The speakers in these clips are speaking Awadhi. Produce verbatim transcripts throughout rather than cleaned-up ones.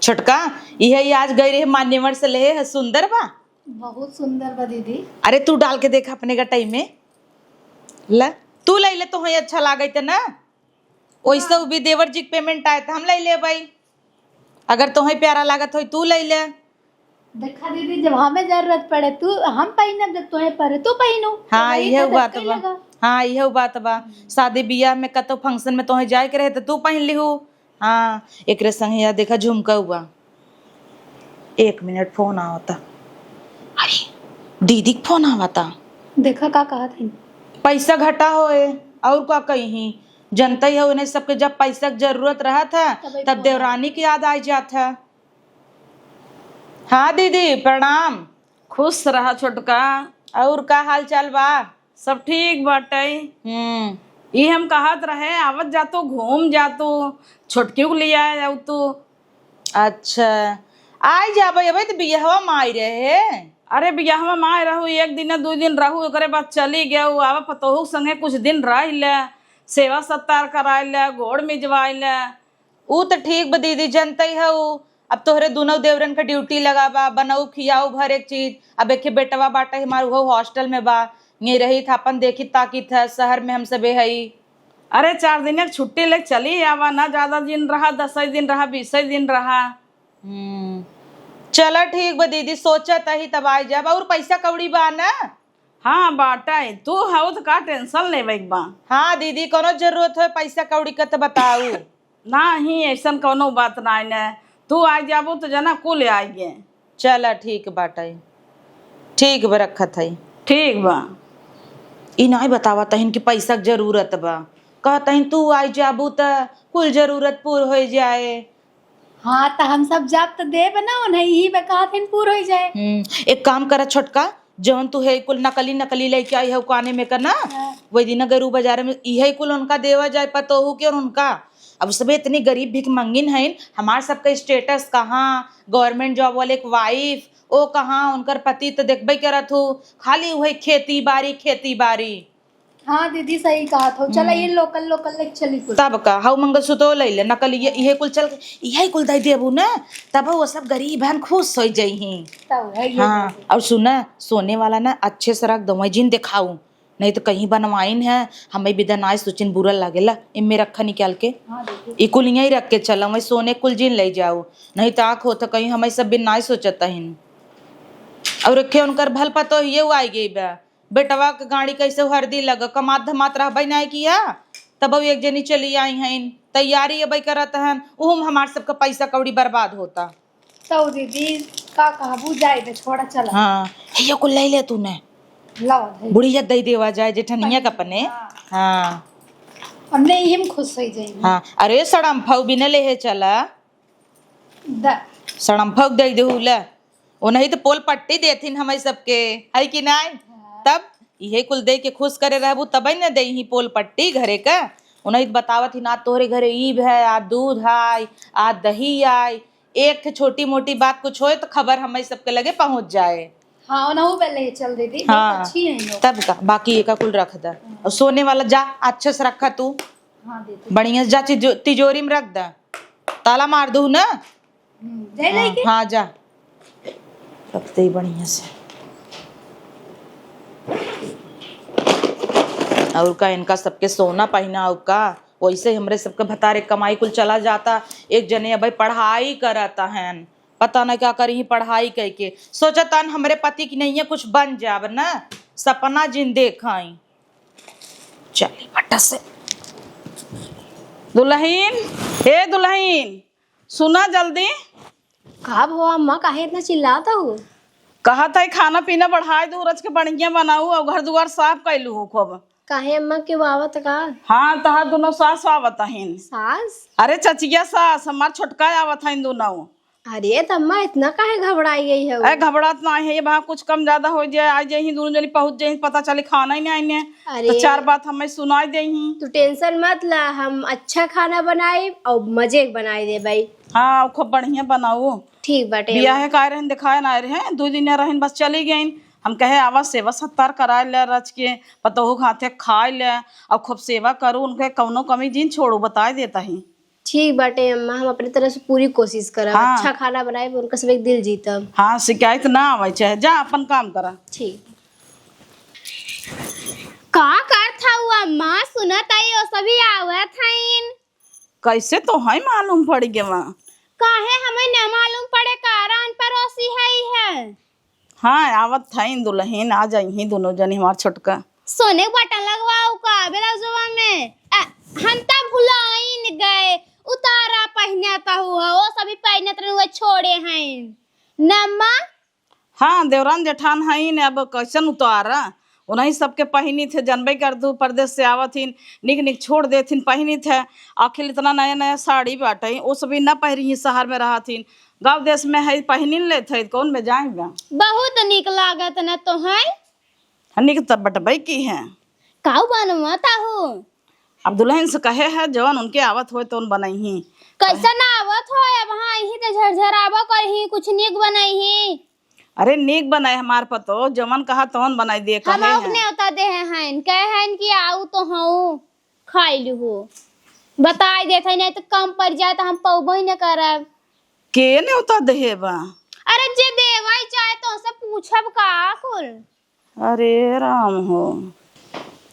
छोटका, इहे ई आज गई रहे मान्यवर से लेहे है, सुंदर बा? बहुत सुंदर बा दीदी। अरे तू डाल के देख अपने गटई में। ले, तू लइ ले, तोहे अच्छा लागत है ना? ओइसे हाँ। उ भी देवर जी के payment आए त हम लइ लेबइ। अगर तोहे प्यारा लागत होई तू लइ ले। देखा दीदी, जब हमें जरूरत पड़े तू, हम पहिनब, जब तोहे पड़े तू पहिनू। हाँ, तो वही इहे तो बात कर बा। लेगा। हाँ, इहे बात बा। शादी बियाह में कतो function में तोहे जाए के रहे त तू पहिन लिहू। हाँ, एकरे संगे या देखा झुमका हुआ। एक मिनट, फोन आवता। अरे, दीदी के फोन आवता। देखा का कहत हईं। पैसा घटा होए, और का कही, जनता ही हो, इन्हें सबके जब पैसा के जरूरत रहत है, तब तब फोन देवरानी के याद आ जात है। हाँ दीदी, प्रणाम। खुश रहा छोटका। और का हाल चाल बा? सब ठीक बाटइ। हम्म। ई हम कहत रहे, आवत जा तू, घूम जा तू, छोटकी को लिया जाऊ तू। अच्छा, आइ जाबइ, अबइ त बियहवा मा आइ रहे। अरे, बियहवा मा आइ रहू, एक दिन, दुइ दिन रहू, ओकरे बाद चली गऊ। आवा पतोहू के संगे कुछ दिन रह ले, सेवा सत्कार कराइ ले, गोड़ मिजवाइ ले। ऊ त ठीक बा दीदी, जनतइ हऊ, अब तोहरे दुनौ देवरन के duty लगा बा, बनऊ खियाऊ भर एक चीज। अब एके बेटवा बाटे हमार, उहो hostel में बा, ये रही था अपन देखित ताकित है, शहर में हम सबे हई। अरे, चार दिन के छुट्टी लेके चली आवा ना, ज्यादा दिन रहा, दसई दिन रहा, बीसई दिन रहा। हम्म, चला ठीक बा दीदी, सोचत ही तब आइ जाब। और पैसा कौड़ी बा ना? हाँ बाटइ, तू हऊ त का tension लेवे के बा? हाँ दीदी, कौनो जरूरत होए पैसा कौड़ी का त बताऊ। नाहीं, अइसन कौनो बात नाहीं न, तू आइ जाबू त जना कुल आइगे। चला ठीक बाटइ, ठीक बा, रखत हई। ठीक बा। ई नाहीं बतावत हइन कि पैसा के जरूरत बा, कहत हइन तू आइ जाबू त कुल जरूरत पूर होइ जाए। हाँ, त हम सब जाब त देब ना, उन्हें यही बा कहत हइन पूर होइ जाए। हम्म, एक काम करा छोटका, जौन तू है कुल नकली नकली लइके आई हऊ काने में का ना, हाँ। वही दिन गरू बाजार में इहे कुल उनका देवा जाए, पतोहू के और उनका। अब सबे इतनी गरीब भिखमंगिन हइन, हमार सबका status कहाँ, government job वाले के wife, ओ कहाँ, उनकर पति त देखबे करत हू, खाली उहे खेती बारी, खेती बारी। हाँ दीदी, सही कहत हऊ। चला, हम्म। ये local, local लेके चली कुल। तब का, हऊ मंगलसूत्रो लइ ले, नकली, ये, इहे कुल चल, इहे कुल दइ देबू ना, तब वो सब गरीब हन खुश होइ जइहीं। तब है ये हाँ, दीदी। और सुना, सोने वाला ना अच्छे से रख दो, वहीं जिन देखाऊ, नहीं त कहीं बनवाइन है, हमें बिदा नाई सोचिन बुरा लागेला, इनमें रखा निकाल के। हाँ दीदी। ई कुल यहीं रख के चला, वहीं सोने कुल जिन लइ जाऊ, नहीं त आँख होत कहीं हमें सब बिन नाई सोचत हइन। और रखे उनकर भल पतोहिए आइ गई बा, बेटवा के गाड़ी कैसे हरदी लग, कमात धमात रहबइ नाहीं किया, तब एक जनी चली आई हइन, तैयारी अबइ करत हन, उहम हमार सबका पैसा कौड़ी बर्बाद होता। तौ दीदी, का कहबू, जाए दे, छोड़ा, चला। हाँ, हे, ये कुल लइ ले तूने। लावा दे। बुढ़िया दइ देवा जाए, जेठनिया का अपने। हाँ। हाँ। हमने इही में खुश होइ जाई। हाँ, अरे सड़म्फऊ बिना लेहे चला। द। सड़म्फऊ दइ देहू ले। ओ नहीं त पोल पट्टी देथिन हमइ सबके, है कि नाहीं? हाँ। तब इहे कुल दइ के खुश करे रहबू, तबइ न देइहीं पोल पट्टी घरे का। ओ नहीं त बतावत ही ना, तोहरे घरे ईब है, आ दूध आइ, आ दही आइ, एक ठे छोटी मोटी बात कुछ होए त खबर हमइ सबके लगे पहुँच जाए। हाँ, ओनहु बेले चल दीदी, बहुत हाँ, अच्छी है लोग। तब का, बाकी एका कुल रख द। हाँ। और सोने वाला जा, अच्छे से रखा तू। हाँ दीदी। बढ़िया से जा, तिजो-, तिजोरी में रख द। ताला मार दू ना। हम्म, जाए हाँ, लेके? हाँ, जा। रख दे बढ़िया से। और का, इनका सबके सोना पहिना, और का, वैसे ही हमरे सबके भतारे कमाई कुल चला जाता। एक जने अबे पढ़ाई करत हन, पता न का करी पढ़ाई कइके। सोचत हन हमरे पति की नइया कुछ बन जाब न, सपना जिन देखाई। चली फटा से। दुलहिन, ए दुलहिन, सुना जल्दी। का भवा अम्मा, काहे इतना चिल्लात हऊ? कहत है खाना पीना बढ़ाए दू, रच के बढ़िया बनाऊ और घर दुआर साफ कैलू हो खूब। काहे अम्मा, केहू आवत का? हाँ, तहार दुनो सास आवत हइन। सास? अरे चचिया सास, हमार छोटका आवत हइन दुनो। अरे त अम्मा, इतना काहे घबराई गई है? अरे घबरात ना है, ये वहाँ कुछ कम ज्यादा हो जाए, आ जाही दुनो जनी पहुँच जाही, पता चले खाना ही नहीं आइने। अरे। तो चार बात हमें सुनाई देही। तू tension मत ला, हम अच्छा खाना बनाई और मजे के बनाई दे भाई। हाँ, खूब बढ़िया बनाऊ। ठीक बाटे। बियाहे का रहन, दिखाए ना रहे, दो दिन रहन बस चली गईन। हम कहे आवा सेवा सत्कार कराए ले रच के, पतोहू के हाथे खाए ले और खूब सेवा करू, उनके कौनो कमी जिन छोड़ू, बताए देता ही। ठीक बाटे अम्मा, हम अपने तरफ से पूरी कोशिश करब। हाँ। अच्छा खाना बनाए, उनका सब एक दिल जीतब। हाँ, शिकायत ना आवे चाहे, जा अपन काम करा। ठीक। का करत हऊ अम्मा? सुनत आई, ओ सभी आवत हईन। कैसे तोहई मालूम पड़ गवा? काहे हमें न मालूम पड़े, का रान पड़ोसी हई है? हाँ, आवत हईन दुलहिन, आ जाइहीं दुनो जनी हमार छोटका। सोने के बटन लगवाऊ का ब्लाउजवा में? अ, हम त भुलाइन गए, उतारा पहिनत हऊ हो, ओ सभी पहिनत रहे, उहे छोड़े हईन। न अम्मा? हाँ, देवरान जेठान हईन, अब कैसन उतारा? उन्हीं सबके पहिनित है, जनबे कर दू, परदेस से आवत हीन, निक निक छोड़ देत हीन, पहिनित है। आखिर इतना नया नया साड़ी बाटे, ओ सभी न पहिरी ही, शहर में रहत हीन, गाँव देस में है, पहिनिन लेत है, कौन बेजाय बा? बहुत निक लागत न तोहई। हाँ, निक त बटबई की है। काऊ बनवत हऊ? अब दुलहिन से कहे है, जवन उनके आवत होए तवन बनइहीं। कैसन आवत होए? अब हाँ, इही त झरझराबो करही, कुछ निक बनइही। अरे, निक बनाए हमार पतो, जवन कहा तवन बनाई दे, हम कहे आउक हैं। नेवता देहे हैं, कहे हैं कि आऊ तो हऊ, खाई लिहू। बताई देत है, नहीं तो कम पड़ जाए तो हम पौबो ही न करब। के नेवता देहे बा? अरे, जे देवाई चाहे तो उनसे पूछब का कुल। अरे राम हो।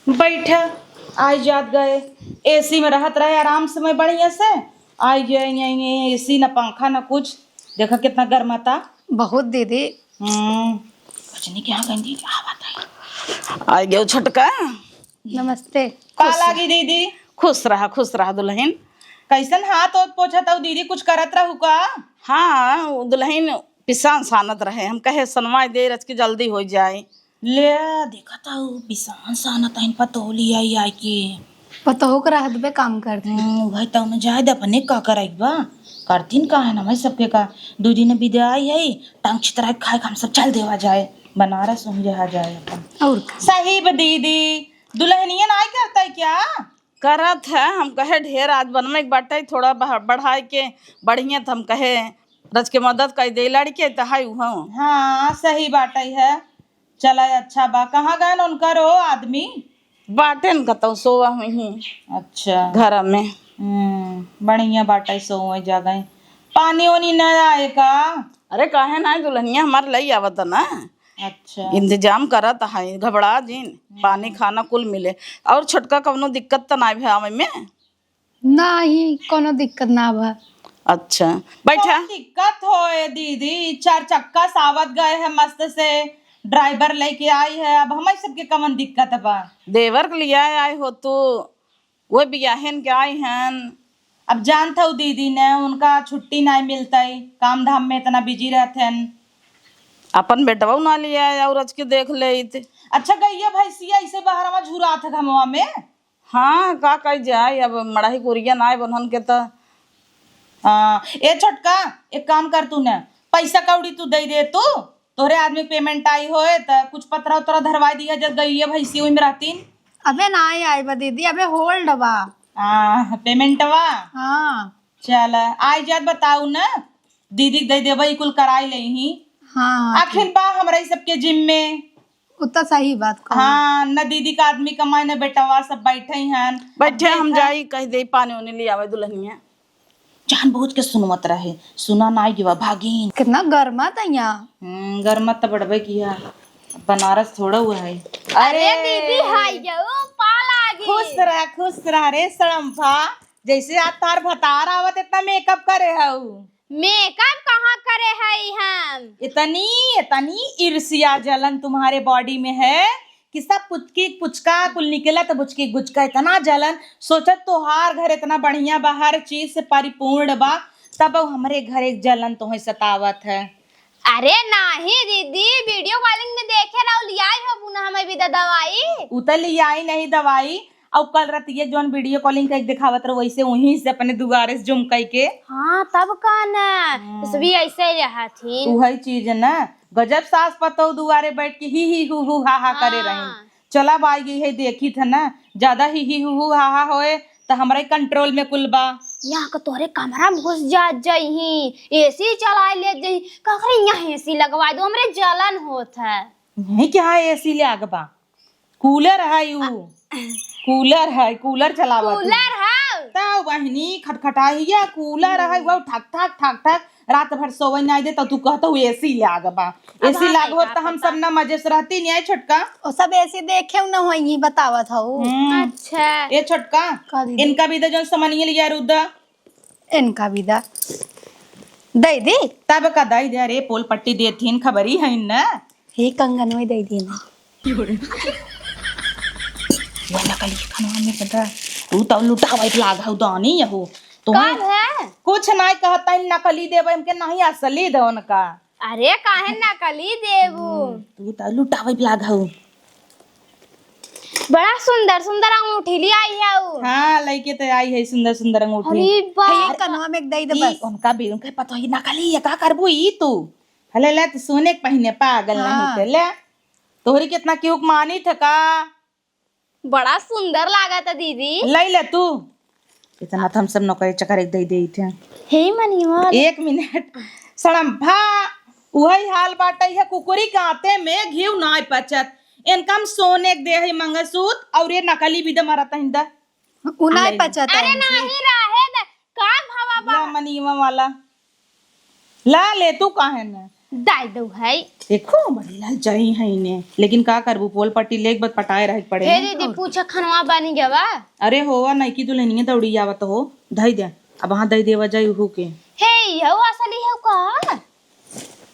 बैठा, आई जात गए, एसी में रहत रहे आराम से, मैं बढ़िया से। आई गए, ये, ये एसी ना पंखा ना कुछ, देखा कितना गर्माता। बहुत दीदी। हम्म, कुछ नहीं, क्या गंदी, क्या बात है? आई गयो छोटका। नमस्ते। का खुश लागी दीदी? खुश रहा, खुश रहा दुलहिन। कैसन हाथ ओत पोछत हऊ दीदी, कुछ करत रहू का? हाँ, दुलहिन पिसान सानत रहे, हम कहे सनवाई दे रच के जल्दी हो जाए। ले, देखत हऊ, पिसान सानत हईन पतोह लियाई आई के। पतोह के रहत बे काम करती। हम्म, वही त उन्हें जाए दे, अपने का करे के बा? करतीन का है ना, मैं सबके का। दू दिन बिदाई है, टांग छितराई खाए के हम सब चल देवा जाए, बनारस उम रहा जाए अपन। और का? सही बा दीदी, दुलहनिया नाई करता है क्या? करत है, हम कहे ढेर आज बनवे के बाटे, थोड़ा बह-, बढ़ाए के बढ़िया, त हम कहे रच के मदद कर दे लड़के त है उहो। हाँ, सही बाटे है। चला, अच्छा बा। कहाँ गए उनकर हो आदमी? बाटेन कतौ सोवा हुई ही। अच्छा। घर में। हम्म, बढ़िया बाटे, सोवे जगह। पानी ओनी न आए का? अरे काहे ना, दुलहनिया हमार लई आवत ना। अच्छा। इंतजाम करत है, घबरा जिन। हम्म। पानी खाना कुल मिले। और छोटका कवनो दिक्कत त ना भे आवे में? नाही, कोनो दिक्कत ना बा। अच्छा, बैठा। कौन दिक्कत होए दीदी, चार चक्का सावत गए है मस्त से, ड्राइवर लेके आई है, अब हमारे सबके कवन दिक्कत बा? देवर के लिए आए हो तू, वो बियाहन के आई हन। अब जानत हऊ दीदी ने, उनका छुट्टी नाई मिलतई, काम धाम में इतना बिजी रहत हन। अपन बेटवा ना लिए आए और अच के देख लेइत। अच्छा, गइया भैंसिया ऐसे बहरवा झुरात है घमवा में। हाँ, का कही जाए, अब मड़ाही कुरिया नाई बनन के त। हाँ, ए छोटका, एक काम कर तू न, पैसा कौड़ी तू दे दे तू, तोहरे आदमी के पेमेंट आई होए त कुछ पतरा उतरा धरवाई दिया, जब गइया भैंसी ओही में रहतीन। अबे नाई आई बा दीदी, अबे होल्ड बा। हाँ, पेमेंटवा? हाँ। चल, आई जात बताऊ न, दीदी के दे देबा, ई कुल कराई लेही। हाँ, हाँ, आखिर ठीक। बा हमरा ई सबके जिम्मे। उ त सही बात कहो। हाँ, न दीदी का आदमी कमाए, न बेटवा, सब बैठे ही हन। बैठे, अब हम देखा। जाई, कह दे पानी उनी ले आवे दुलहनिया। जान बूझ के सुनवत रहे, सुना नाई गिवा भागिन। कितना गर्मा त यहाँ। हम्म, गर्मा त बढ़बे किया। बनारस थोड़ा हुआ है। अरे अरे। दीदी, हाय गयो, पा लागी। खुश रह, खुश रह रे सड़म्फा। जैसे आज तार भतार आवत इतना मेकअप करे हऊ। मेकअप कहाँ करे हई हम? इतनी, इतनी ईर्ष्या जलन तुम्हारे बॉडी में है कि सब पुचकी पुचका कुल निकलत, बुचकी बुचका, इतना जलन। सोचत तोहार घर इतना बढ़िया बा, हर चीज से परिपूर्ण बा, तब हमरे घर एक जलन तोहे सतावत है। अरे नाही दीदी, वीडियो कॉलिंग में देखे रहू, लियाई होबू ना हमें भी द-, दवाई। उ त लियाई नहीं दवाई, और कल रात ये जौन वीडियो कॉलिंग करके दिखावत रहो, वैसे वहीं से अपने दुआरे से जूम करके। हाँ, तब का ना, हम्म। तसवी ऐसे रहत ही। उहई चीज ना, गजब सास पतोह दुआरे बैठ के ही ही हू हू हा हा करे हाँ। रही। चला बाई गई है, देखी था ना, ज्यादा ही ही हू हू हा हा होए, त हमरा ही कंट्रोल में कुल बा। यहाँ के तोहरे कमरा में घुस जात जइही, एसी चलाए लेत जइही, ककरे यहाँ एसी लगवा दो, हमरे जलन होत है। यहीं के यहाँ एसी ले आग बा, कूलर है यू, कूलर है, कूलर चलावत है। कूलर है? तब बहिनी खटखटाइया कूलर है, वो ठक ठक ठक ठक रात भर सोवे नाई दे, तो तू कहत हऊ एसी लाग बा। एसी लाग होत तो हम सब ना मजे से रहती नहीं आई छोटका। ओ सब एसी देखे न होई, बतावत हऊ। हम्म। अच्छा। ए छोटका, का दीदी? इनका भी दे जौन समनिया लिया रुदा। इनका भी दा। दे दी। तब का दे दे, अरे पोल पट्टी देथिन, खबरी है न। हे कंगन में दे दी ना। वो नकली खनवा में पता, तू तो लुटावे के लाग हऊ दानी यहू। तू का है? कुछ नाई कहता है, नकली देवे हमके, नहीं असली दे उनका। अरे काहे नकली देबू? तू तो लुटावे के लाग हऊ। बड़ा सुंदर सुंदर अंगूठी ले आई है उ। हाँ, लइके तो आई है सुंदर सुंदर अंगूठी। अरे बाप। हे कनवा में एक दे दे ई बस। उनका भी, उनका पता ही नकली है, का करबू ई तू? हले ले, तू सोने के पहिने पागल नहीं हाँ। थे, ले। तोहरी कितना क्यों मानी था का? बड़ा सुंदर लागत है दीदी। ले ले तू। इतना तो हम सब नौकरी चकर एक दे दे थे। हे मनीवा। एक मिनट। सड़म्भा, उहई हाल बाटे है, कुकुरी के आते में घीव नाय पचत। इनका हम सोने के दे है मंगलसूत्र और ये नकली भी दे मारत है इंदा। उ नाय ले। पचत अरे है। नहीं रहे दे। का भवा बा? ला मनीवा वाला। ला ले तू काहे न? दाई दऊ है। देखो, बड़ी लालचाई है इन्हें। लेकिन का करबू, पोल पट्टी लेके बस पटाए रहे के पड़े हे ना। दीदी, पूछा खनवा बनी गवा? अरे होवा, नइकी दुल्हनिया दौड़ी आवत हो, धई दे। अब वहाँ दई देवा जाई उहू के। हे, यहू असली है का?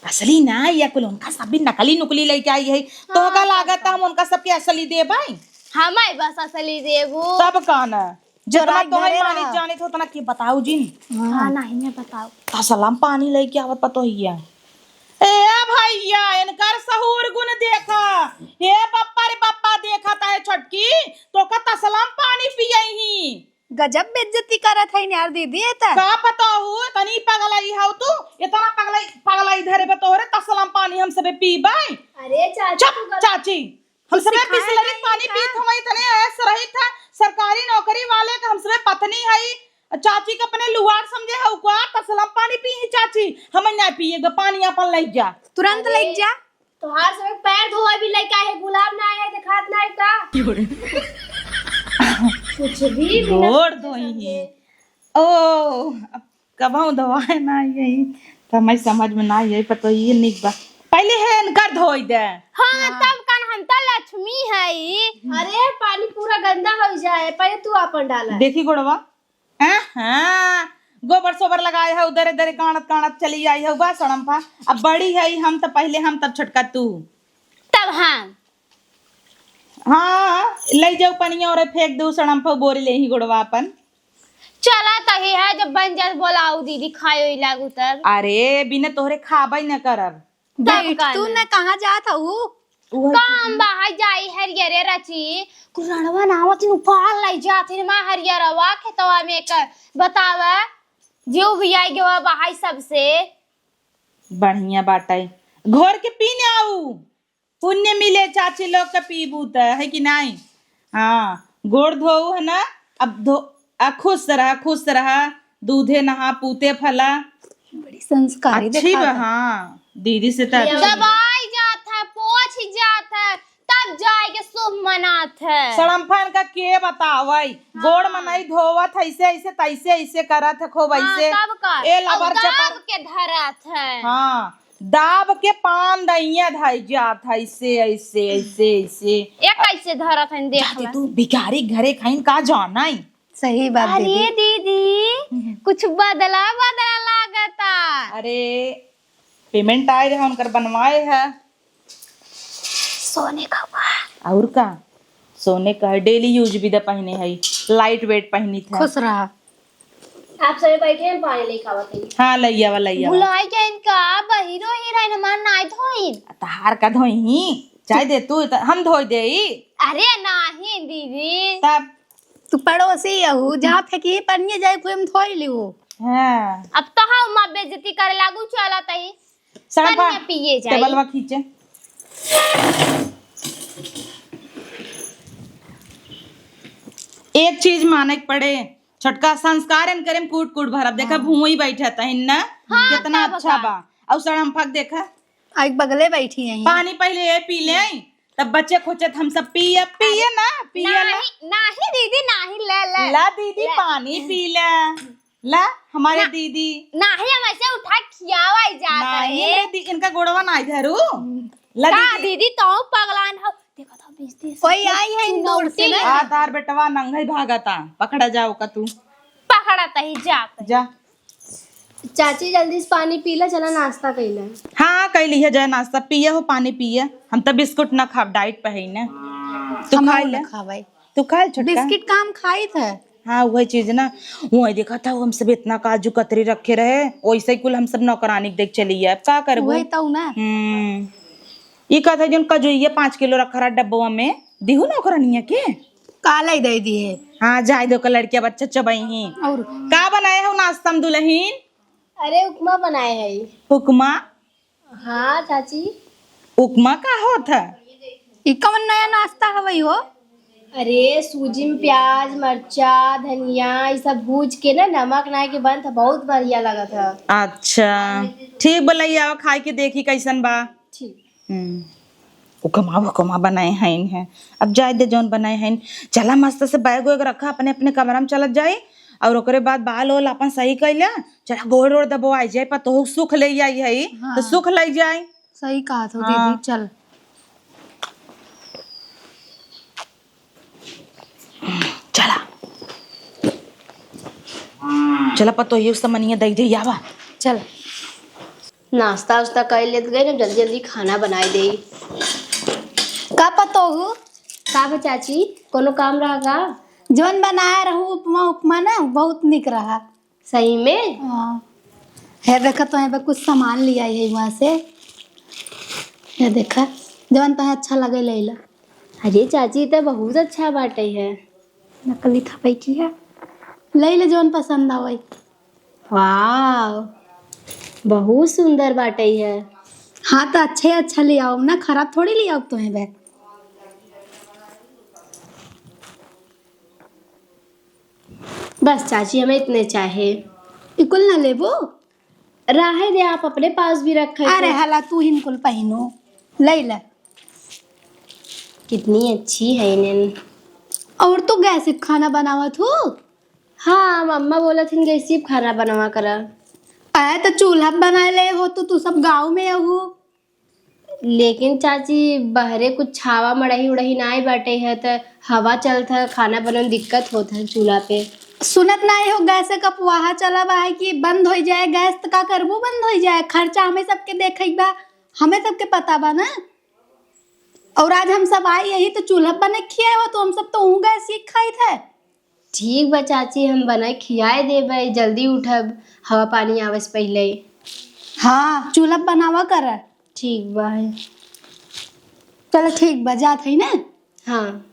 असली ना, या कुल उनका सब भी नकली नुकली लेके आई है। तो हाँ, का तब लागत का। हम उनका सबके असली देबै? हमारे बस असली देबू। तब का ना? जितना चोराई तोहई घरे मानी रहा। जानित हो, उतना के बताऊ जिन। हाँ, नहीं, मैं बताऊ। तसला में पानी लेके आवत पतोहिया। ए भैया, इनकर सहूर गुण देखा। हे बप्पा रे बप्पा, देखा ताहे छोटकी, तोका तसला में पानी पियई ही। गजब बेइज्जती करत है यार दीदी, ये त। का पता हो, तनी पगलाई हऊ तू, इतना पगलाई, पगलाई धरे बा तोहरे, तसला में पानी हम सबे पीबै। अरे चाची, चुप, तू गलत चाची। हम सबे बिसलरी पानी पीत हवई, इतने ऐश रहित है, सरकारी नौकरी वाले के हम सबे पत्नी हई। चाची के अपने लुआर समझे हऊ का? तसला में पानी पी ही चाची, हम ना पिए, पानी अपन ले जा। तुरंत ले जा। तोहार सबे पैर धोए भी लइका है, गुलाब ना है, देखात ना है का? कुछ भी गोड़ धोई ही। ओ, अब कबहूँ धोआए ना यही, तो हमारी समझ में ना यही, पर तो ये निक बा। पहले है इनकर धोई दे। हाँ, हाँ। तब कन हम तो लक्ष्मी है। अरे, पानी पूरा गंदा हो जाए, पहले तू अपन डाला। देखी गोड़वा, हाँ, गोबर सोबर लगाए है, उधर इधर काणत काणत चली आई है, बा सड़म्फा। अब बड़ी है हम तो पहले हम, तब छोटका तू। तब हम। हाँ, ले जाओ पनिया और फेंक दो सड़म्फा, बोरी ले ही गोड़वा अपन। चला तही है, जब बन जात बोलाऊ दीदी, खायो ही लागू तब। अरे, बिना तोहरे खाबे न करब। तब बैठ, का तू ना? न कहाँ जात हऊ? उहे काम बाहर जाई हरियरे रची, कुरणवा नावत नु पाल लाई जात रे माँ हरियरवा खेतवा में कर बतावा, जो भी आई गवा बाहर सबसे। बढ़िया बाटै, घोर के पी ने आऊ। पुण्य मिले चाची लोग के पीबू त, है कि नाई? हाँ, गोड़ धोऊ है ना, अब धो, आ, खुश रहा, खुश रहा, दूधे नहा, पूते फला। बड़ी संस्कारी अच्छी बा, देखाता। हाँ, दीदी से तो अच्छी। दबाई जात है, पोछ जात है, तब जाए के शुभ मनात है। सड़म्फन का के बतावई, गोड़ हाँ। मनई धोवत है, ऐसे, ऐसे, तैसे, ऐसे करत है, खूब हाँ, ऐसे। तब का? ए, लबर और चपर। दाब के धरत है। हाँ, दाब के पान दइया धइ जात है, ऐसे, ऐसे, ऐसे, ऐसे। ए कैसे धरत है, देख जाते ले। तू भिखारी घरे खाइन का जाना है? सही बात अरे दीदी। दीदी, हम्म। कुछ बदला बदला लागता। अरे, payment आए रहा, उनकर बनवाए है। सोने का हुआ। और का? सोने का है, daily use भी द पहिने है, light weight पहिनी था। खुश रहा। आप सभी बैठे हैं, पानी लेके आवत है। हाँ, लइयावा, लइयावा। भुलाई गए इनका, बहिरो ही रहे, हमार नाई धोइन। तहार का धोई ही? चाय दे तू, त हम धोई देई। अरे नाही दीदी। तब? तू पड़ोसी अहू, जहाँ फेंकी पनिया जाए, कोई हम धोई लियो। हाँ। अब तो हम माँ बेइज्जती करे लागू, चला तही। सड़क पनिया पर पिए जाई। टेबलवा खींचे। एक चीज माने के पड़े, छोटका संस्कार एन करे में कूट कूट भरब। देखा, हाँ। भुई बैठा तहिन ना, हाँ, कितना तब अच्छा का। बा। और सड़म्फक देखा। आ, एक बगले बैठी है। पानी पहले ये पी ले, तब बचे खोचत हम सब पिए, पिए ना, पिए ना। नाही, नाही दीदी, नाही, ले, ले। ला दीदी, ले। पानी पी ले। ला, हमारे ना, दीदी। नाही, हम ऐसे उठा खियावा ही जात नाही, है। मेरे दी-, इनका गोड़वा नाही धरू। ला का दीदी। दीदी, तो पगलान हो। देखो तो बेइज्जती से कोई आई है इन दूर से ना? आ, तार बेटवा नंगा ही भागता। पकड़ा जाओ का तू। पकड़ा तही जात है। जा। चाची, जल्दी से पानी पी ले, चला नाश्ता कइले। हाँ, कइली है जाए नाश्ता, पिए हो पानी पिए। हम तो बिस्कुट ना खाब, डाइट पे है ना। तू हम खा ना ले। खाबै। तू खा ले छोटका। बिस्किट काम खाई थे। हाँ, वही चीज ना। वही देखा था, हम सब इतना काजू कतरी रखे रहे, वैसे ही कुल हम सब नौकरानी के देख चली है। अब का करबो? वही तो ना। हम्म। ई कहत है जौन कजुइया पाँच किलो रखा रहा डब्बवा में, दिहू नौकरानिया के? काले दे दिए। हाँ, जाए दो, का लड़किया बच्चा चबई ही। और का बनाए हो नाश्ता में दुल्हन? अरे, उपमा बनाए है। उपमा? हाँ, चाची। उपमा का होत है? ई कौन नया नाश्ता हवई हो? अरे, सूजी में प्याज, मरचा, धनिया, ई सब भूज के ना, नमक नाई के बनत है, बहुत बढ़िया लगत है। अच्छा, ठीक बा, लई आवा, खाई के देखी कैसन बा। ठीक। हम्म। हुकमा, हुकमा बनाए हइन है। अब जाए दे जौन बनाए हइन। चला मस्त से बैग वैग रखा, अपने अपने कमरा में चलत जाई। और ओकरे बाद बाल ओल अपन सही कइले, चला गोड़ ओड़ दबवाई जाए, पतोहू सुख ले आई है, हाँ। तो सुख ले जाए। सही कहा तो हाँ। दीदी, चल। चला। चला, पतोहियो समनिया दई दे आवा। चल। नाश्ता उस्ता कर लेत गई ना, जल्दी जल्दी खाना बनाई दे। का पतोहू? का बा चाची, कोनो काम रहा का? जौन बनाए रहू उपमा, उपमा ना बहुत निक रहा। सही में? हाँ। हे देखा, तो यहाँ पे कुछ सामान ले आई है वहाँ से। ये देखा, जौन तो अच्छा लगे ले ला। अरे चाची, ई तो बहुत अच्छा बाटे है। नकली थपई की है, ले ले जौन पसंद आवे। वाह, बहुत सुंदर बाटे है। हाँ, तो अच्छे अच्छा ले आओ ना, खराब थोड़ी ले आओ तुम्हें बैग। बस चाची, हमें इतने चाहे। इकुल ना लेबो? रहे दे, आप अपने पास भी रखे अरे थे। हला, तू हिनकुल पहिनो, ले ले। कितनी अच्छी है इन्हें। और तू गैस पे खाना बनावत हो? हाँ, मम्मा बोलत हिन गैस पे खाना बनवा करा। अरे, तो चूल्हा पे बनाए ले हो, तो तू सब गाँव में हो। लेकिन चाची, बहरे कुछ छावा मड़ही उड़ही नाई बाटे है, त हवा चलत है, खाना बनन दिक्कत होत है चूल्हा पे। सुनत नाई हो, गैस का पुआहा चला बा है कि बंद हो जाए गैस, त का करबू, बंद हो जाए, खर्चा हमें सबके देखे बा, हमें सबके पता बा ना। और आज हम सब आए यही तो चूल्हा बने खियाए हो, तो हम सब तो ऊ गैस ही खाई थे। ठीक बा चाची, हम बनाए खियाए देबै, जल्दी उठब, हवा पानी आवे से पहिले। हाँ, चूल्हा बनावा कर। ठीक बा है। चलो ठीक बा, जात है ना। हाँ।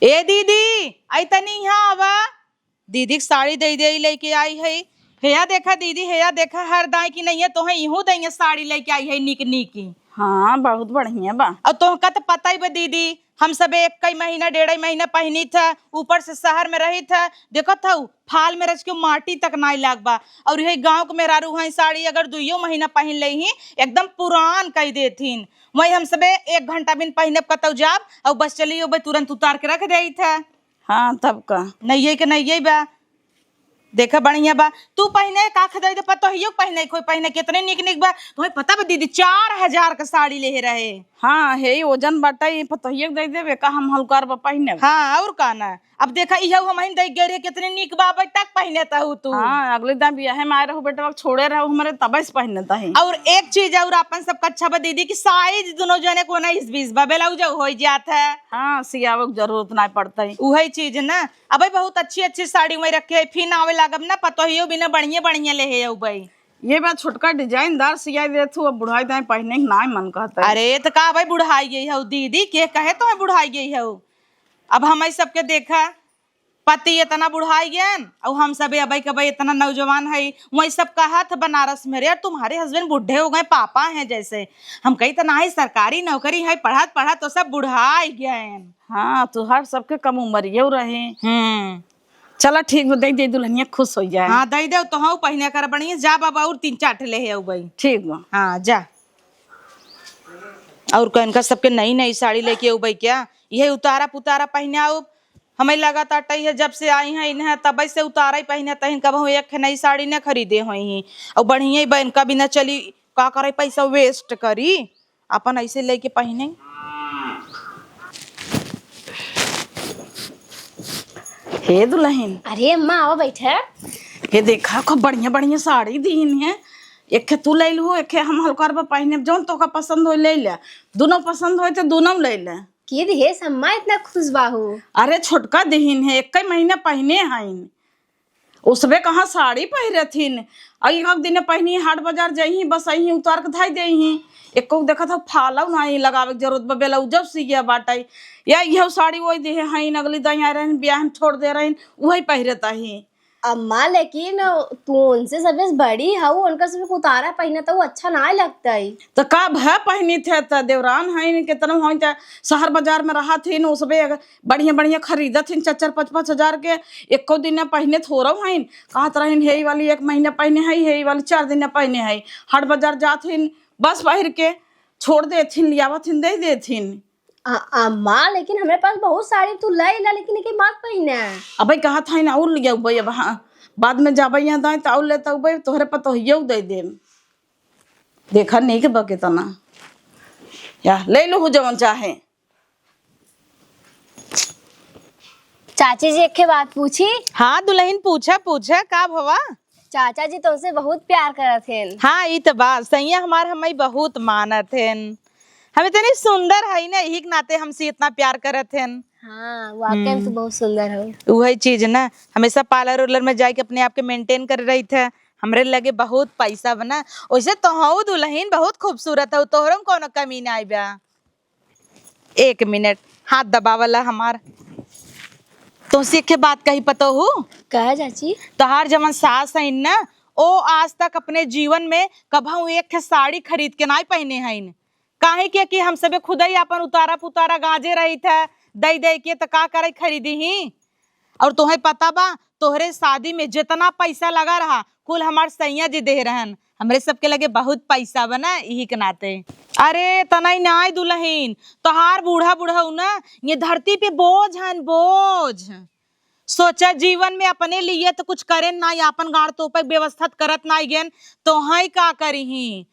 ए दीदी, आई तनी यहाँ आवा। दीदी के साड़ी दे दे लेके आई है। हेया देखा दीदी, हेया देखा, हर दाई की नहीं है, तोहे इहू दाई साड़ी लेके आई है, निक निक की। हाँ, बहुत बढ़िया बा। और तोहका तो पता ही बा दीदी, हम सब एक कई महीना, डेढ़ महीना पहनी था, ऊपर से शहर में रही था, देखत हऊ, फाल में रच के माटी तक नाई लाग बा। और यही गाँव के मेहरारू हैं, साड़ी अगर दुइयो महीना पहन ले ही, एकदम पुरान कई देथिन। वही हम सबे एक घंटा बिन पहने कतौ जाब, और बस चली, वो तुरंत उतार के रख दे था। हाँ, तब का। नइये के नइये बा। देखा, बढ़िया बा। तू पहिने का खरीदे दे, पतोहियो पहिने, कोई पहिने कितने निक निक बा। तुम्हें पता बा दीदी, चार हजार का साड़ी ले रहे। हाँ, हे वजन बाटा, ये पतोहियो के दे देबे का, हम हल्का बा पहिने। हाँ, और का ना। अब देखा, इहे हम ही दे गए रहे, कितने निक बा, अबे तक पहिने ता हूँ तू। हाँ, अगले दिन बियाहे में आए रहू बेटवा, छोड़े रहू हमरे, तबे से पहिने ता है। और एक चीज और अपन सबका अच्छा बा दीदी कि साइज दोनों जने को उन्नीस बीस बा, ब्लाउज हो जात है। हाँ, सियावे के जरूरत ना पड़ता है। उहे चीज ना। अबे बहुत अच्छी अच्छी साड़ी वहीं रखे है, फिर आवे लागब ना, पतोहियो बिना बढ़िया बढ़िया ले है अउबे। ये बात छोटका डिजाइनदार सियाई देत हूँ, अब बुढ़ाई दाई पहिने के नाय मन कहता है। अरे तो का भाई बुढ़ाई गई है दीदी, के कहे तो बुढ़ाई गई है? अब हम सबके देखा, पति इतना बुढ़ाई गए, और हम सब अबे कबे इतना नौजवान है। वही सब कहत बनारस में, "रे, तुम्हारे हस्बैंड बूढ़े हो गए, पापा हैं जैसे।" हम कही तो ना है, सरकारी नौकरी है, पढ़त पढ़त तो सब बुढ़ाई गए। हाँ, तुहार सबके कम उमरियो रहे। हम्म। चला ठीक बा, दे दे दुल्हनिया, खुश हो जाए। हाँ, दे दे तो हम पहिने कर बढ़िया। जा बाबा, और तीन चार ठे ले है भाई। ठीक बा। हाँ, जा। और कनका सबके नई नई साड़ी लेके उबई क्या? यही उतारा पुतारा पहिने आउब। हमें लगातार टई है, जब से आई हैं इन्हें तब से उतारा ही पहिने तहिन, कबहूँ एक ठे नई साड़ी न खरीदे होई ही। और बढ़िया ही बहन का बिना चली का करे, पैसा waste करी, अपन ऐसे लेके पहिने। हे दुल्हन। अरे अम्मा, आओ बैठे। हे देखा, खूब बढ़िया बढ़िया साड़ी दीन है। एक ठे तू ले लू, एक ठे हम हल्का बा पहिने, जौन तोका पसंद होई ले ले। दोनों पसंद होई तो दोनों ले ले। के दिहे अम्मा इतना खुश बाहू? अरे छोटका दिहिन है, एक ही महीना पहिने हईन। उसबे कहाँ साड़ी पहिरथिन। और एक दिन पहिनी हाट बाजार जइही, बस अइही उतार के धाई देही। एको देखत हो फालव नाही लगावे के जरूरत बा, ब्लाउजो सिया बाटई। या इहो साड़ी वही दिहे हईन, अगली दाई आए रहन, ब्याह में छोड़ दे रहन, वही पहिरत ही। अम्मा, लेकिन तू उनसे सबसे बड़ी हऊ, उनका सबसे उतारा पहिना तो अच्छा ना लगता है। तो का भा पहिनी थे, त देवरान हईन, कितना हईन, त शहर बाजार में रहत हईन, उसबे बढ़िया बढ़िया खरीदत हईन, चार चार पाँच पाँच हजार के, एको दिन पहिने थोरव हईन। कहत रहन, "हे वाली एक महीने पहिने हई, हे वाली चार दिन पहिने हई।" हाट बाजार जात हईन, बस पहिर के छोड़ देथिन, लियावत हईन, दे देथिन। आ, अम्मा, लेकिन हमरे पास बहुत साड़ी, तू लाई ला, लेकिन एके मत पहिने। अबे कहत हईन, और लियाउबे, अब हाँ, बाद में जाबे यहाँ दाएं, त और लेत अउबे, तोहरे पतोहियो दे देम। देखा नीक बा केतना। या, ले लू जवन चाहे। चाची जी, एक ठे बात पूछी? हाँ दुल्हन, पूछा, पूछा, का भवा? चाचा जी तुमसे बहुत प्यार करत हन। हाँ, ई त बा, सैया हमार हमई बहुत मानत हन। हम इतनी सुंदर हई ना, यही के नाते हमसे इतना प्यार करत हन। हाँ, वाकई में तू हम्म। बहुत सुंदर हो। उहई चीज ना, हमेशा parlour उर्लर में जाके अपने आप के maintain कर रही थे। हमरे लगे बहुत पैसा बना। वैसे तोहऊ दुल्हन बहुत खूबसूरत हऊ, तोहरो में कौनो कमी ना बा। एक मिनट, हाथ दबावला हमार। तोहसे एक बात कही पतोहू? कहा चाची? तोहार जवन सास हईन ना, ओ आज तक अपने जीवन में कबहूँ एक ठे साड़ी खरीद के नाई पहिने हईन। काहे के कि हम सबे खुदई आपन उतारा पुतारा गांजे रही थे, दई दई के, त का करे खरीदी ही? और तोहे पता बा, तोहरे शादी में जितना पैसा लगा रहा, कुल हमार सैया जी दे रहन। हमरे सबके लगे बहुत पैसा बा ना, यही के नाते। अरे, तनई नाई दुल्हन, तोहार बूढ़ा बुढ़ऊ ना, ये धरती पे बोझ हन, बोझ। सोचा, जीवन में अपने लिए तो कुछ करेन ना, आपन गाड़ तोपे व्यवस्था करत ना गेन, तोहई का करिही?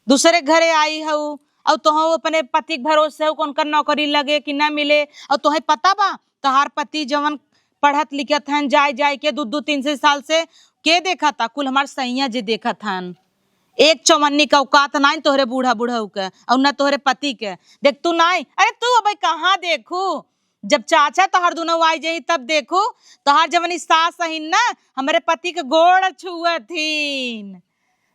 दूसरे घरे आई हऊ, और तोहू अपने पति के भरोसे हो, उनकर नौकरी लगे कि ना मिले, और तोहे पता बा, तोहार पति जवन पढ़त लिखत हन, जाए जाए के दू दू तीन सौ साल से के देखत, कुल हमार सैया जी देखत हन। एक चवन्नी का औकात नाई तोहरे बूढ़ा बुढ़ऊ के, और ना तोहरे पति के। देख तू नाई, अरे तू अबे कहाँ देखू, जब चाचा तोहार दुनो आई जाई तब देखू, तोहार जवन ई सास हईन ना, हमरे पति के गोड़ छुअथिन।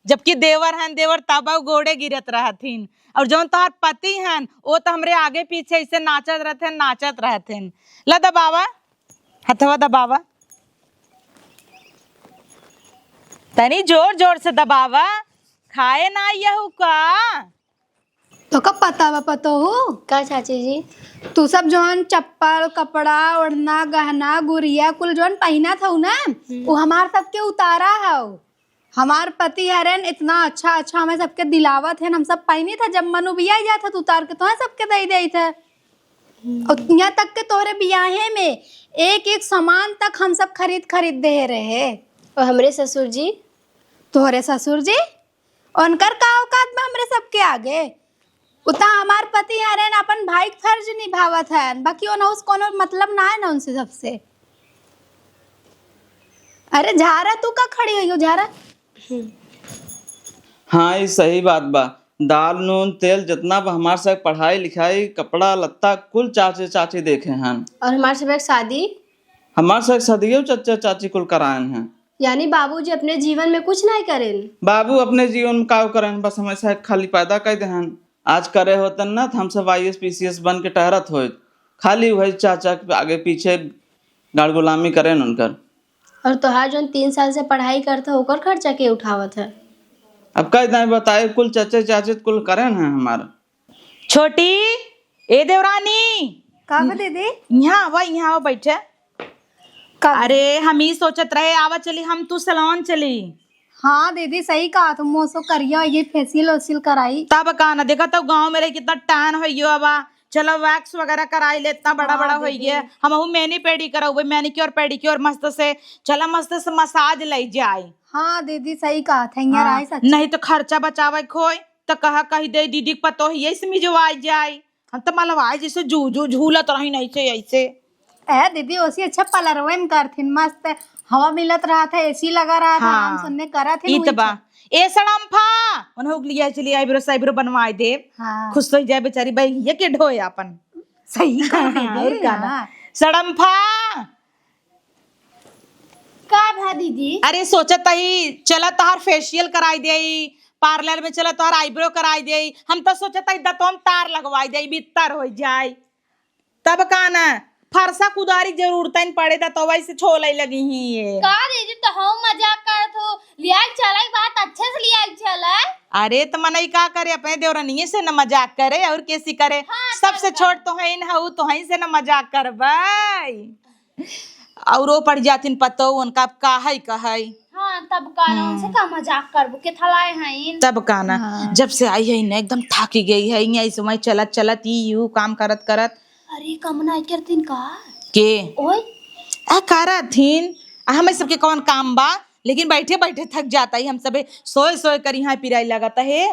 जबकि देवर हन, देवर तब गोड़े गिरत रहथिन। और जौन तोहार पति हन, वो तो हमरे आगे पीछे ऐसे नाचत रहथिन, नाचत रहथिन। ला दबावा, हथवा दबावा, तनी जोर जोर से दबावा। खाए ना यहू का? तोका पता बा पतोहू? का चाची जी? तू सब जौन चप्पल, कपड़ा, ओढ़ना, गहना, गुरिया कुल जौन पहिनत हऊ ना, हम्म। वो हमार सबके उतारा हऊ। हमार पति हरेन इतना अच्छा अच्छा हमें सबके दिलावत है, हम सब पहिनी था, जब मनु बियाह जात है तो उतार के तोहे सबके दे देत है। हम्म। और यहाँ तक के तोहरे बियाहे में एक एक सामान तक हम सब खरीद खरीद दे रहे। और हमरे ससुर जी? तोहरे ससुर जी? उनकर का औकात बा हमरे सबके आगे? उता हमार पति हरेन, अपन भाई के फर्ज निभावत हन, बाकी ओनहु से कोनो मतलब ना है ना उनसे सबसे। अरे झारा, तू का खड़ी हुई हो झारा? हाँ, ई सही बात बा। दाल, नून, तेल, जितना बा हमार सब पढ़ाई लिखाई, कपड़ा लत्ता, कुल चाचे चाची देखे हन। और हमार सब एक शादी? हमार सब शादियों चाचा चाची कुल करायन हैं। यानी बाबूजी अपने जीवन में कुछ नहीं करेन? बाबू अपने जीवन में का करेन, बस हमेशा खाली पैदा कर देहन। आज करे होतन ना, तो हम सब आईएएस पीसीएस बन के टहरत होत। खाली वही चाचा के आगे पीछे गाड़ गुलामी करेन उनकर। और तोहार जौन तीन साल से पढ़ाई करत हो, ओकर खर्चा के उठावत है? अब कई दाई बताए, कुल चाचे चाचे कुल करेन है हमार। छोटी, ए देवरानी। का बा दीदी? यहाँ आवा, यहाँ आवा, बैठे। का बा? अरे, हम ई सोचत रहे, आवा चली, हम तू सैलून चली। हाँ दीदी, सही कहा तुम, मोसो करिया ये फेशियल वेशियल कराई। तब का ना, देखा तो गाँव में रही कितना टैन हो गयो बा। चलो वैक्स वगैरह कराई ले, इतना बड़ा हाँ बड़ा हो दीदी। गया। हमहू मैनी पेडी करौबे, मैनीक्योर पेडीक्योर मस्त से। चला मस्त से मसाज लई जाए। हाँ दीदी, सही कहा था, यहाँ हाँ, आई सच। नहीं तो खर्चा बचावे के होई तो कहा कही दे दीदी के पतोह यही से मिजवाई जाए। हम तो मलवाए जैसे जू जू झूलत रही नहीं से ऐसे। ए दीदी, ओसी अच्छा पार्लरवे में करथिन, मस्त हवा मिलत रहा था, एसी लगा रहा था, हाँ। आराम सुनने करत ही ई तो बा। ए सड़म्फा, उन्हें लिया चली आईब्रो साइब्रो बनवाए दे। हाँ। खुश हो जाए बेचारी बहिया के ढोए अपन। सही कह दे हाँ, दे, और का ना। हाँ। सड़म्फा। का भा दीदी? अरे सोचत ही चला तोहार फेशियल कराई देई, पार्लर में चला तोहार आईब्रो कराई देई। हम तो सोचत ही दतों में तार लगवाई देई, भीतर हो जाए। तब का ना, फरसा कुदारी जरूरत न पड़े, दतों वैसे छोले लगी ही ये। का दीदी, तो हम मजाक करत हो, लियाल चले बात अच्छे से लियाल चले। अरे तो मनई का करे, अपने देवरनिये से न मजाक करे और कैसी करे। हाँ, सबसे तब का। छोट तो है न, हऊ तो है से न मजाक करबे। औरो पड़ जातिन पतो, उनका का है, का है। हाँ, तब का ना, उनसे हम्म। का मजाक करबो, के थलाए हैं। तब का ना, हाँ। जब से आई है ना, एकदम थाकी गई है, यहाँ इस वहीं चलत चलत, ई यू काम करत करत। अरे, कम ना करतीन का? के? ओए। आ, करत हिन। आ, हमें सबके कौन काम बा, लेकिन बैठे बैठे थक जाता ही। हम सबे सोए सोए कर यहाँ पिराई लगता है।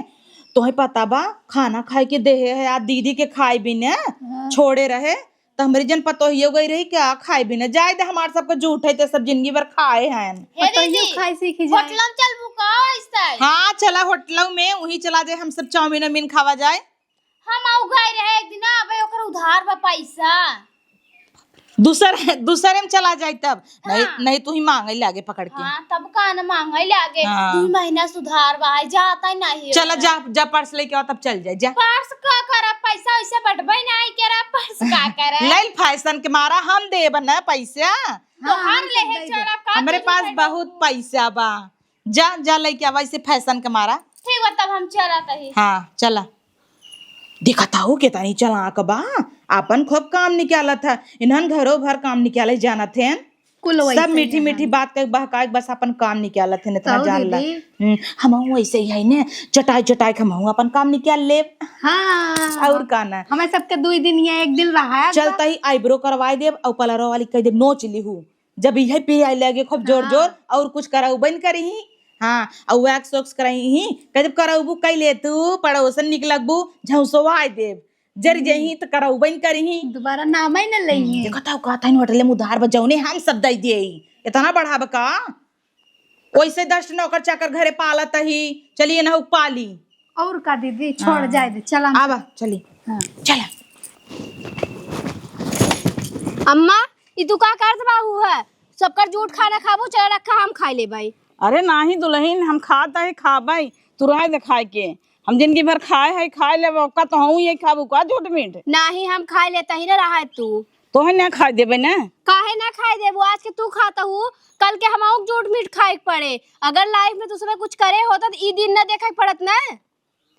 तोहे पता बा, खाना खाए के देहे है, आ दीदी के खाए बिना हाँ। छोड़े रहे। त हमरी जन पतोहियो गई रही क्या खाए बिना? जाए दे, हमार सबके जूठ है, ते सब जिंदगी भर खाए हैं। हे पतोहियो दीदी, खाए सीखी जाए। होटल में चलबू का ऐसे? हाँ, चला होटल में, वहीं चला जाए, हम सब चाउमीन वाउमीन खावा जाए। हम आउ गए रहे एक दिन, अबे ओकर उधार बा पैसा। दूसर, दूसरे में चला जाए तब। नहीं, हाँ। नहीं तू ही मांगे लागे पकड़ के। हाँ, तब का न मांगे लागे। हाँ। दू महीना से उधार बा, जाता ही नहीं चला ओकर। जा, जा पर्स लेके आओ तब चल जाए, जा। पर्स का करब, पैसा वैसे बटबे नहीं करे, पर्स का करे? ले फैशन के मारा हम देब न पैसा। तो हाँ, हर हम ले सब है दे चला, देब। का हमरे तुझे पास दे बहुत दूँ? पैसा बा। जा, जा लेके आवा इसे फैशन के मारा। ठीक बा, तब हम चलत ही। हाँ, चला। देखत हऊ केतनी चालाक बा, आपन खूब काम निकालत है। इन्हन घरो भर काम निकाले जानत हैं। कुल वैसे सब मीठी ही मीठी हैं। बात कह बहकाए के बस आपन काम निकालत हैं, इतना तऊ जान ला। दीदी। हम्म, हमहू वैसे ही है ने, चटाई चटाई के हमहू आपन काम निकाल लेब। हाँ। और का ना। हमें सबके दुई दिन या एक दिन रहा है चलता बा। ही आईब्रो करवाए देब, और पार्लर वाली कह देब नोच लिहू। जब इहे पिराए लगे खूब जोर हाँ। जोर, और कुछ करउबे न करिही। हाँ, और वैक्स वैक्स कराइही, कह देब करउबू कइ ले तू, पड़ोसन निक लगबू, झौंसवाए देब। जर हम्म। जइही त करउबे न करिही। दोबारा नामे न लइही। हम्म, देखत हऊ कहत हइन होटले में उधार बा, जौने हम सब दइ दिए। इतना बढ़ाब का? ओइसे दस नौकर चाकर घरे पालत ही, चलिए ना पाली। और का दीदी, छोड़ हाँ। जाए दे, चला। आवा, चली। हाँ। चला। अम्मा, ई तू का करत बाहू है? सबकर जूठ खाना खाबू, चला रखा, हम खाई लेबई। अरे नाही दुलहिन, हम खात है, खाबई, तू रहे दे खाए के। हम जिंदगी भर खाए है, खाए लेबे, ओका तो हूँ यही खाबू का जूठ मीठ? नाही, हम खाए लेता ही ना रहा तू। तोहे ना खाए देबे ना। काहे ना खाए देबू? आज के तू खात हू, कल के हमहू के जूठ मीठ खाए के पड़े। अगर लाइफ में तू सबे कुछ करे होता तो ई दिन ना देखे के पड़त ना।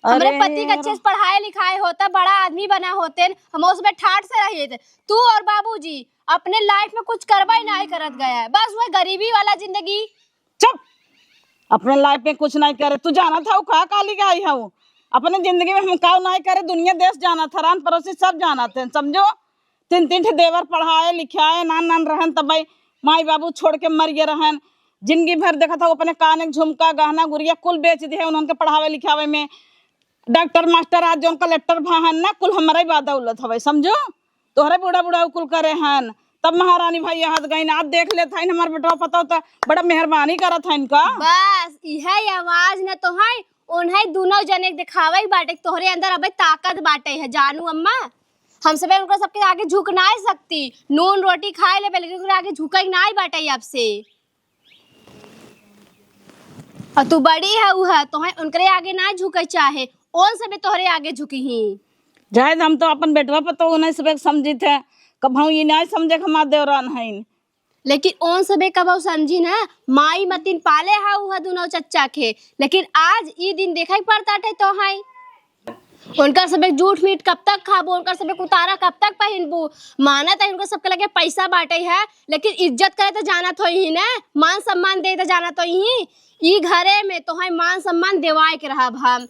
हमरे अरे पति के यार। अच्छे से पढ़ाए लिखाए होता, बड़ा आदमी बना होते, हम उसमें ठाट से रहित। तू और बाबूजी अपने लाइफ में कुछ करबा ही नहीं करत गया है, बस वह गरीबी वाला जिंदगी। चुप, अपने लाइफ में कुछ नहीं करे। तू जानत हऊ का काली गाई हऊ? अपने जिंदगी में हम काऊ नहीं करे, दुनिया देश जानत है, रान पड़ोसी सब जानत हैं, समझो। तीन तीन ठे देवर पढ़ाए लिखाए, नान नान रहन, तब भाई माई बाबू छोड़ के मर गए रहन। जिंदगी भर देखत हऊ अपने कान के झुमका, गहना गुरिया कुल बेच दिए उन्हन के पढ़ावे लिखावे में। डॉक्टर मास्टर आज जौन कलेक्टर भा हन ना, कुल हमरे बा दौलत हवे, समझो। तोहरे बूढ़ा बूढ़ा कुल करे हन, तब महारानी भैया हाथ गइन। आज देख लेत हइन हमार बेटवा पतोह त बड़ा मेहरबानी करत हइन का। बस इहे आवाज न तो है, उन्हें दुनो जने के देखावे के बाटे, तोहरे अंदर अबे ताकत बाटे है जानू अम्मा। हम सबे उनका सबके आगे झुक नाई सकती, नून रोटी खाए लेबे लेकिन उनके आगे झुके नाई बाटे अब से। और तू बड़ी है, उ है, तोहे उनकरे आगे ना झुके चाहे, ओन सबे तोहरे आगे झुकी ही। जाए, हम तो अपन बेटवा पतोह उन्हें सबे समझित है, कबहूँ ये नहीं समझे कि हमार देवरान हइन। लेकिन ओन सबे कबहूँ समझी ना, माई मतिन पाले हा उ है दुनो चच्चा के, लेकिन आज ई दिन देखे के पड़ता थे तो है। उनकर सबे जूठ मीठ कब तक खाबू, उनकर सबे उतारा कब तक पहिनबू? मानत है उनकर सबके लगे पैसा बाटे है, लेकिन इज्जत करे तो जानत होइहीं ना, मान सम्मान दे तो जानत होइहीं। ई घरे में तोहई मान सम्मान देवाए के रहब हम।